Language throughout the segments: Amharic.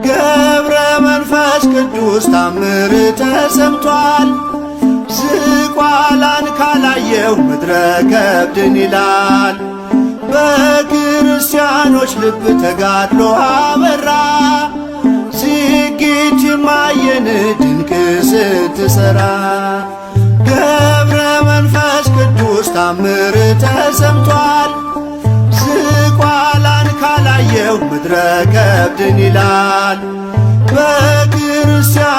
ገብረ መንፈስ ቅዱስ ታምር ተሰምቷል። ዝቋላን ካላየው ምድረ ከብድን ይላል። በክርስቲያኖች ልብ ተጋድሎ አበራ። ዝግጅ ማየን ድንቅ ስትሰራ። ገብረ መንፈስ ቅዱስ ታምር ተሰምቷል። ዝቋላን ካላየው ምድረ ከብድን ይላል። በክርስቲያኖች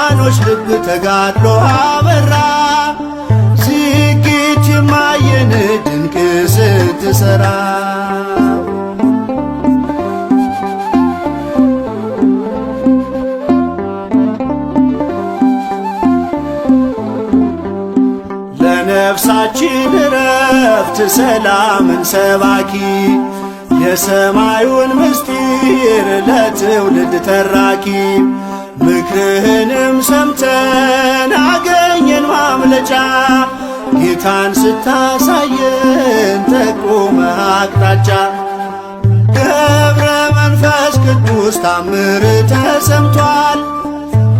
ልብ ተጋድሎ አበራ። ዝግጅ ማየን ድንቅ ስትሰራ። ለነፍሳችን እረፍት ሰላምን ሰባኪ፣ የሰማዩን ምስጢር ለትውልድ ተራኪ፣ ምክርህንም ሰምተን አገኘን ማምለጫ። ጌታን ስታሳየን ጠቁመ አቅጣጫ። ገብረ መንፈስ ቅዱስ ታምር ተሰምቷል።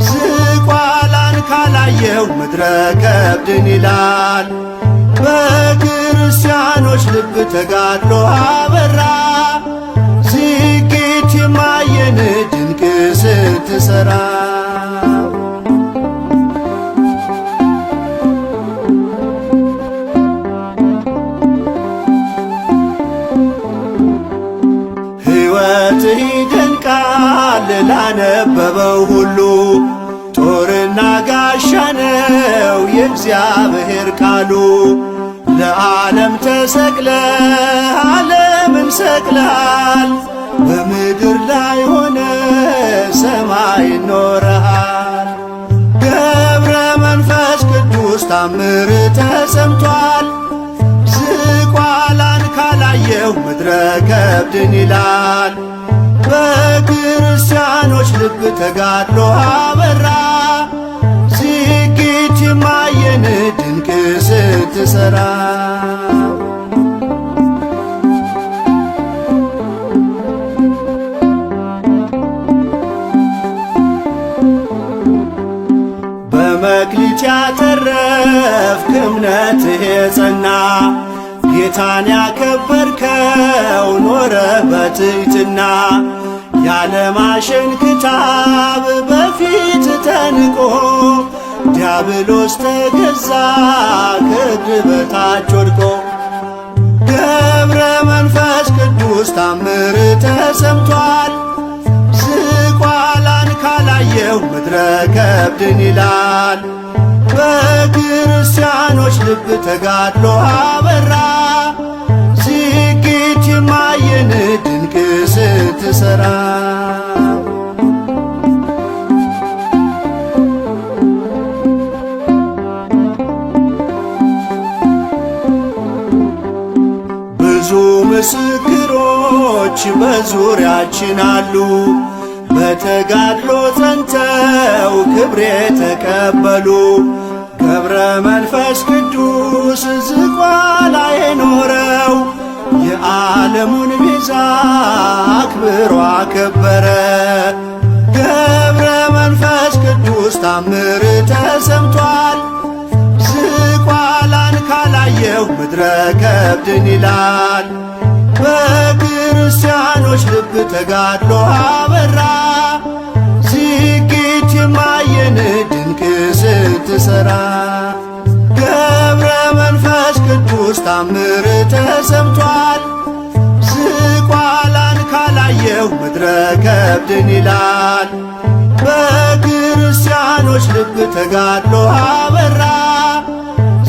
ዝቋላን ካላየው ምድረ ከብድን ይላል። በክርስቲያኖች ልብ ተጋድሎ አበራ። ዝግጅ ማየን ድንቅ ስትሰራ። ሕይወትህ ይደንቃል ላነበበው ሁሉ፣ ጦርና ጋሻ ነው የእግዚአብሔር ቃሉ። ለዓለም ተሰቅለ ዓለምን ሰቅለሃል፣ በምድር ላይ ሆነ ሰማይ ኖረሃል። ገብረ መንፈስ ቅዱስ ታምር ተሰምቷል። ዝቋላን ካላየው ምድረ ከብድን ይላል። በክርስቲያኖች ልብ ተጋድሎ አበራ። ዝግጅ ማየን ድንቅ ስትሰራ። በመክሊት ያተረፍክ እምነትህ የጸና፣ ጌታን ያከበርከው ኖረ በትሕትና። ያለማሽን ክታብ በፊት ተንቆ፣ ዲያብሎስ ተገዛ ከእግር በታች ወድቆ። ገብረ መንፈስ ቅዱስ ታምር ተሰምቷል። ዝቋላን ካላየው ምድረ ከብድን ይላል። በክርስቲያኖች ልብ ተጋድሎ አበራ። ዝግጅ ማየን ድንቅ ስትሰራ። ብዙ ምስክሮች በዙሪያችን አሉ፣ በተጋድሎ ጸንተው ክብር የተቀበሉ። ገብረ መንፈስ ቅዱስ ዝቋላ የኖረው የዓለሙን ቤዛ አክብሮ አከበረ። ገብረ መንፈስ ቅዱስ ታምር ተሰምቷል። ዝቋላን ካላየው ምድረ ከብድን ይላል። በክርስቲያኖች ልብ ተጋድሎ አበራ። ዝግጅ ማየን ድንቅ ስትሰራ። ገብረ መንፈስ ቅዱስ ታምር ተሰምቷል። ዝቋላን ካላየው ምድረ ከብድን ይላል። በክርስቲያኖች ልብ ተጋድሎ አበራ።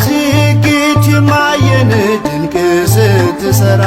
ዝግጅ ማየን ድንቅ ስትሰራ።